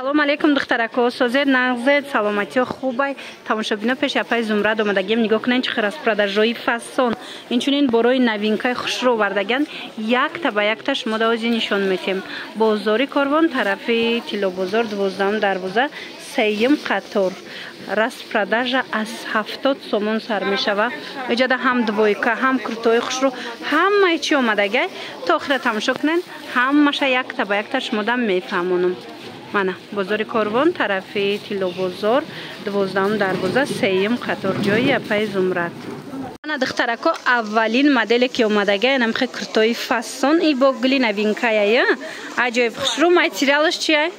Салом алейкум, духтарако, созед, нағзед, саломатиё хубай. Тамошобино, пеши апаи Зумрад омадагием. Нигоҳ кунед, чӣ хел распродажои фасон, инчунин борои новинкаи хушрӯ овардагианд. Якта ба якта шумо давози нишон метиҳем. Бозори Корвон, тарафи Тиллобозор, 12-ум дарвоза, сеюм қатор. Распродажа аз 70 сомон сар мешава. Иҷода ҳам двойка, ҳам куртои хушрӯ, ҳамаи чӣ омадагиай. То охира тамошо кунед, ҳамаша якта ба якта шумода мефаҳмонам. Мана, бозори Корвон, тарафи Тиллобозор, 12-ум дарвоза, сеюм қатор, ҷои апаи Зумрад. Ана, духтарако, аввалин моделе ки омадага, намхе куртои фасон и бо гули новинкаяя, аҷоиб хушрӯ. Материалаш чия?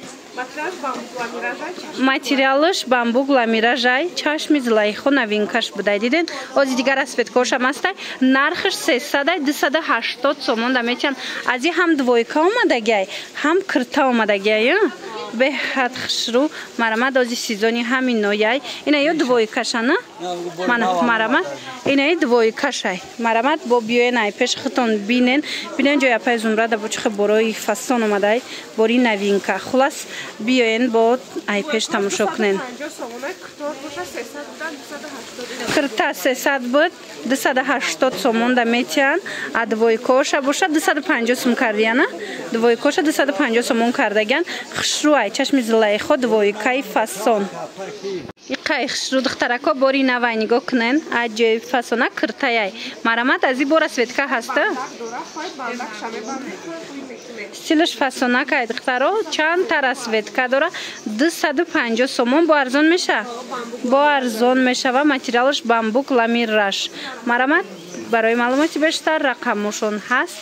Материалаш бамбук ламиражай, чашми Зулайхо новинкаш будай, диден. Ози дигар расцветкошам ҳастай. Нархаш 300, 280 сомон да метиҳанд. Аз и ҳам двойка омадагиай, ҳам кирта омадагиай, беҳад хушрӯ. Марамад, ози сезони ҳаминояй. Ина ё двойкашана, мана, марамад, инаи двойкашай. Марамад, бо биёен, ай пеши худтон бинен. Бинен, ҷои апаи Зумрада бо чихе борои фасон омадай, бори новинка. Хулас, биёен, бо ай пеш тамошо кунен. Кирта 300 буд, 280 сомон да метиҳанд, а двойкоша боша 250 сом кардияна. Двойкоша 250 сомон кардагиан. Хушрӯай, чашми Зулайхо, двойкаи фасон. Иқай хушрӯ, духтарако, бори навай, нигоҳ кунен, аҷоиб фасона киртаяй. Марамат, аз и бора цветка ҳаста, стилаш фасонакай, духтаро. Чанд та расцветка дора. 250 сомон, бо арзон меша, бо арзон мешава. Материалаш бамбук ламираш. Марамат, барои маълумоти бештар рақамошон ҳаст,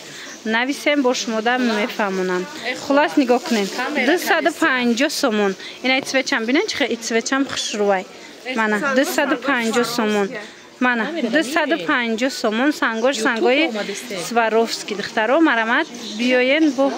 нависем, бо шумода мефаҳмонам. Хулас, нигоҳ кунем, 250 сомон. Ина цветчам бинен, чихе и цветчам хушрӯвай. Мана, 250 сомон, мана, 250 сомон. Сангош сангои Сваровски, духтаро. Марамат, биёен. Бо,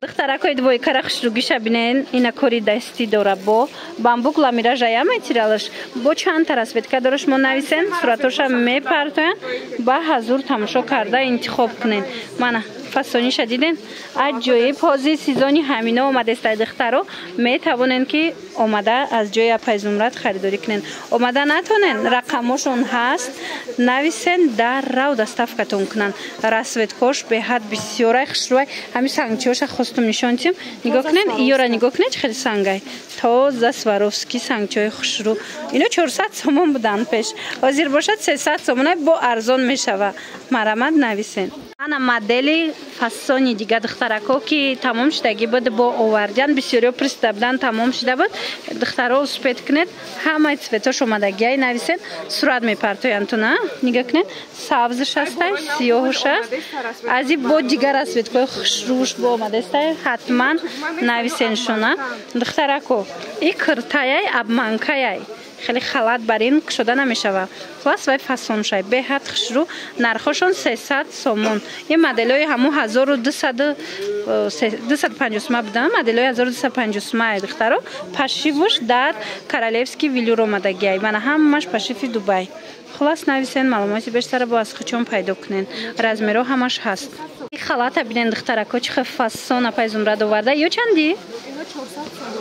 духтаракои, двойкара хушрӯгиша бинен. Ина кори дастӣ дора, бо бамбук ламиражая материалаш. Бо чанд та расцветка дора. Шумо нависен, суратоша мепартоянд, ба ҳазур тамошо карда интихоб кунен. Мана, фасониша диден, аҷоиб. Ҳозир сезони ҳамино омадеста, духтаро. Метавонен, ки омада аз ҷои апаи Зумрад харидорӣ кунен. Омада натонен, рақамошон ҳаст, нависен, дар рав доставкатон кунанд. Расцветкош беҳад бисёрай, хушрӯай. Ҳамин сангчиҳоша хостум нишон тиҳам. Нигоҳ кунен, иёра нигоҳ кунен, чӣ хеле сангай тоза, Сваровски сангчиҳои хушрӯ. Ино 400 сомон буданд пеш, ҳозир бошад 300 сомонай, бо арзон мешава. Марамат, нависен. Ана модели фасони дига, духтарако, ки тамом шудагӣ буд, бо овардиан. Бисёриё пурсида буданд, тамом шуда буд. Духтаро, успеть кунед, ҳамаи цветош омадагиай. Нависен, сурат мепартоянд туна. Нигоҳ кунед, сабзш ҳастай, сиёҳуш аст. Аз и бо дигар расцветкои хушрӯш бо омадастай. Ҳатман нависен шуна, духтарако. И киртаяй, обманкаяй, хеле халат бар ин кушода намешава. Хулас, вай фасоншай, беҳад хушрӯ. Нархошон 300 сомон. Ин моделҳои ҳамун 1250 сума будан, моделҳои 1250 сума, духтаро. Пошивуш дар королевский велюр омадагиай. Мана, ҳамаш пошиви Дубай. Хулас, нависен, маълумоти бештара бо аз хучон пайдо кунен. Размерҳо ҳамаш ҳаст. Халата бинен, духтарако, чӣ хел фасон апай Зумрад оварда. Ё чанди?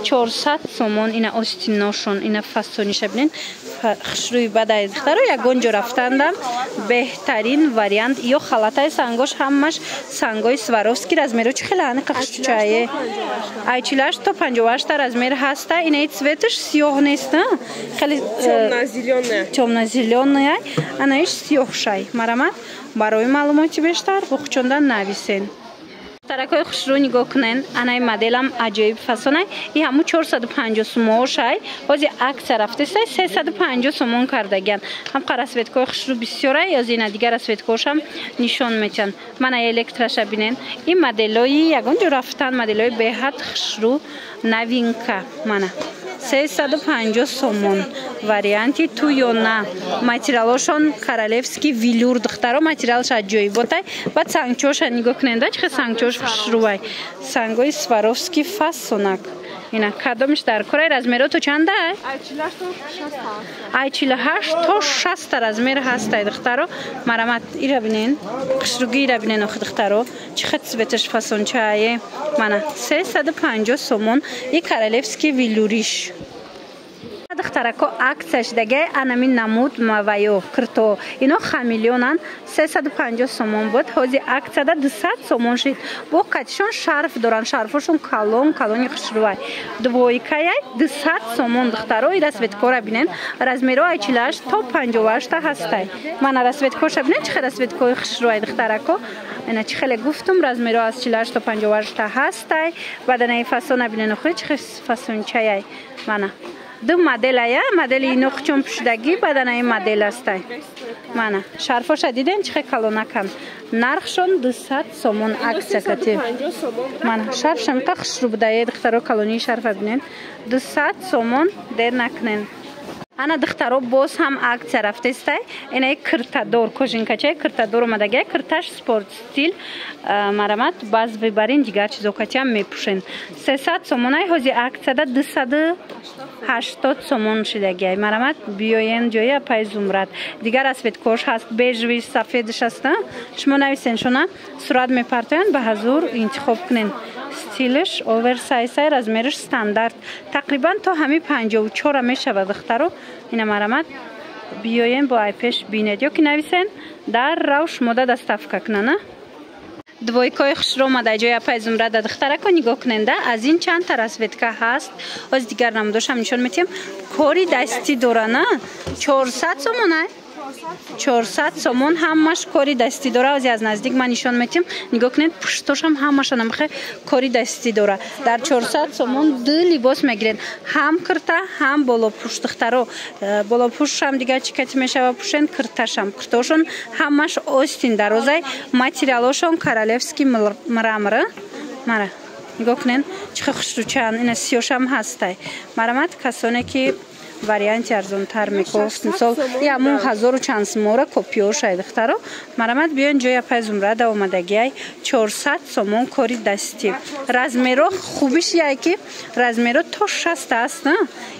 400 сомон. Ина остиношон, ина фасониша бинен, хушрӯи бадай, духтаро. Ягон ҷо рафтандам беҳтарин вариант. Ё халатаи сангош ҳамаш сангои Сваровски. Размеро чӣ хела аниқа хушчае? Ай 48 то 58 размер ҳаста. Инаи цветаш сиёҳ нест, хеле тёмно-зелёная, анаиш сиёҳшай. Марамат, барои маълумоти бештар бухчонда нависен. Духтаракои хушрӯ, нигоҳ кунен, анаи моделам аҷоиб фасонай. И ҳамун 450 сумоошай, ҳози акция рафтестай, 350 сомон кардагиан. Ҳамқа расцветкои хушрӯ бисёрай. Ёзи ина дигар расцветкоошам нишон метиҳанд. Мана, электраша бинен. Ин моделои ягон ҷо рафтан, моделои беҳад хушрӯ, новинка. Мана, 350 сомон. Варианти ту ё на. Материалошон королевский велюр, духтаро, материалш аҷоиботай. Баъд сангчоша нигоҳ кунед, да, чӣ сангчош хушрувай. Сангои Сваровски фасонак. Ина кадомиш дар корай? Размерото чанда? Ай 48 то 60 размер ҳастай, духтаро. Марамат, ира бинен. Хушруги ира бинен, охи, духтаро. Чӣ хел цветаш фасончае. Мана 350 сомон и королевский велюриш. Духтарако, акция шидагай анами намуд маваё кирто. Ино хамелеонан, 350 сомон буд, ҳози акцияда 200 сомон шид. Бо қатишон шарф доранд, шарфошон калон калони хушрувай. Двойкаяй 200 сомон, духтаро. И расцветкора бинен, размеро ай 48 то 58 ҳастай. Мана расцветкоша бинен, чӣ хел расцветкои хушрувай, духтарако. Ина чӣ хеле гуфтум, размеро аз 48 то 58 ҳастай. Баданаи фасона бинен, охи, чӣ хел фасончаяй. Мана ду моделая, модели ино хучон пӯшидагӣ, баданаи модел астай. Мана шарфоша диден, чӣ хел калонакан. Нархшон 200 сомон акция кати. Мана шарфшам ка хушрӯ будае, духтаро, калонии шарфа бинен. 200 сомон, дер накунен. Ана, духтаро, боз ҳам акция рафтестай. Инаи киртадор, кожинкачаи киртадор омадагай, кирташ спорт стиль. Марамат, баз выбарин, дигар чизо катиам мепӯшен. 300 сомонай, ҳози акцияда 280 сомон шидагиай. Марамат, биёен ҷои апай Зумрад. Дигар расцветкош ҳаст, бежевый, сафедш ҳаст. Шумо нависен шуна, сурат мепартоянд, ба ҳазур интихоб кунен. Стилш оверсайсай, размериш стандарт. Тақрибан то ҳами 54 мешавад, духтаро. Ина марамат, биёен, бо айпеш бинед ё ки нависен, дар рав шумода доставка кунана. Двойкаи хушро омада ҷои апай Зумрада, духтарако, нигоҳ куненда, аз ин чандта расцветка ҳаст. Оз дигар намудошам нишон метиҳем. Кори дастӣ дорана, 400 сомонай. 400 сомон, ҳамаш кори дастӣ дора. Ози аз наздик ман нишон метиҳам, нигоҳ кунед, пуштошам ҳамашон амхе кори дастӣ дора. Дар 400 сомон ду либос мегиред, ҳам кирта, ҳам болопӯш, духтаро. Болопӯшам дигар чӣ кати мешава пӯшен, кирташам. Киртошон ҳамаш остин дарозай, материалошон королевский мрамор. Мара нигоҳ кунед, чӣ хел хушрӯчаанд. Ина сиёшам ҳастай. Марамат, касоне ки варианти арзонтар мекофт, мисол ямун ҳазору чанд сумора копиёшай, духтаро, марамат, биён ҷои апай Зумрада омадагиай. 400 сомон, кори дастӣ. Размеро хубиш яй ки размеро то 60 аст.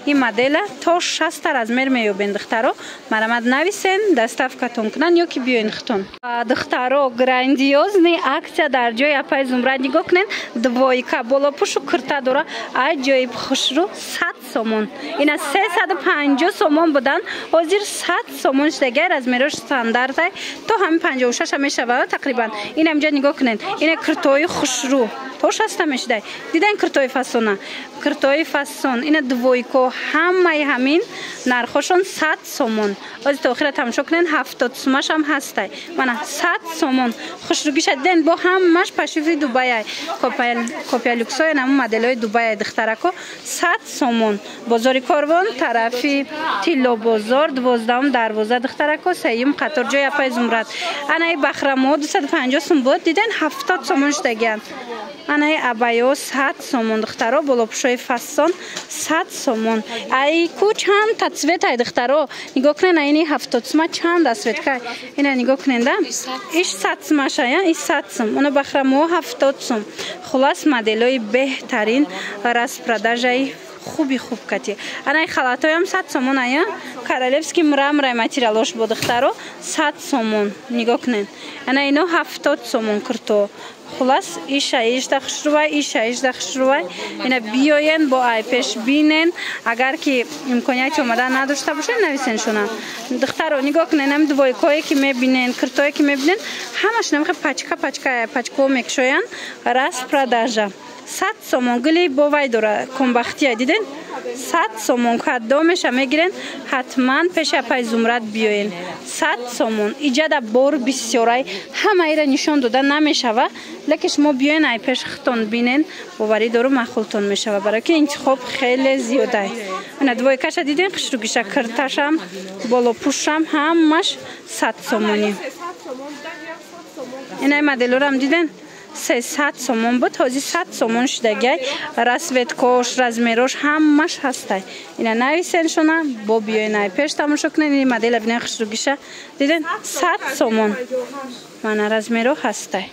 Ин модела то 60 размер меёбен, духтаро. Марамат, нависен, доставкатон кунанд ё ки биёен хитон. Духтаро, грандиозный акция дар ҷои апай Зумрад. Нигоҳ кунен, двойка болопӯшу кирта дора, аҷоиб хушрӯ, 100 сомон. Ина 350 сомон будан, ҳозир 100 сомон шудагай. Размерош стандартай, то ҳами 56 мешавад тақрибан. Ин ҳамҷа нигоҳ кунед, ина киртои хушрӯ то 60 мешудай. Дидан киртои фасона, киртои фасон. Ина двойко, ҳамаи ҳамин нархошон 100 сомон. Ози то охира тамошо кунед, 70 сумашам ҳастай. Мана 100 сомон, хушрӯгиша диден, бо ҳамаш пошиви Дубаяй, копия люксоя, наму моделҳои Дубаяй, духтарако. 100 сомон. Бозори Корвон, тарафи Тиллобозор, 12-ум дарвоза, духтарако, сеюм қатор, ҷои апай Зумрад. Анаи бахрамо 250 сум буд, диден, 70 сомон шудагиянд. Анаи абайо 100 сомон, духтаро, болопӯшои фасон 100 сомон. Ай ку чанд та цвет ай, духтаро, нигоҳ кунед. Аини 70 сума чанд расцветка. Ина нигоҳ кунед, да, иш 100 сумаша, иш 100 сум, оно бахрамо 70 сум. Хулас, моделҳои беҳтарин, распродажаи хуби хуб кати. Анаи халатоям 100 сомон ая, королевский мраморай материалош бо, духтаро, 100 сомон. Нигоҳ кунед, ана ино 70 сомон кирто. Хулас, иша ишда хушрувай, иша ишда хушрувай. Ина биёен, бо ай пеш бинен. Агар ки имконияти омадан надошта бошед, нависен шуна. Духтаро, нигоҳ кунен, ами двойкое ки мебинен, киртое ки мебинен, ҳамаш намхе пачка пачка пачко мекушоянд. Распродажа 100 сомон. Гули бо вай дора, комбахтия, диден, 100 сомон. Кадомеша мегирен, ҳатман пеши апай Зумрад биёен. 100 сомон. Иҷада бор бисёрай, ҳамаира нишон дода намешава, лекин шумо биёен, ай пеш хитон бинен, боварӣ дору, маъқултон мешава, барои ки интихоб хеле зиёдай. Ана двойкаша диден, хушругиша, кирташам, болопӯшам, ҳамаш 100 сомонӣ. Инаи моделорам диден. 300 сомон буд, ҳозир 100 сомон шудагиай. Расцветкош, размерош ҳамаш ҳастай. Ина нависеншона, бо биёен ай пеш тамошо кунен. Ин модела бинен, хушругиша диден, 100 сомон. Мана, размеро ҳастай.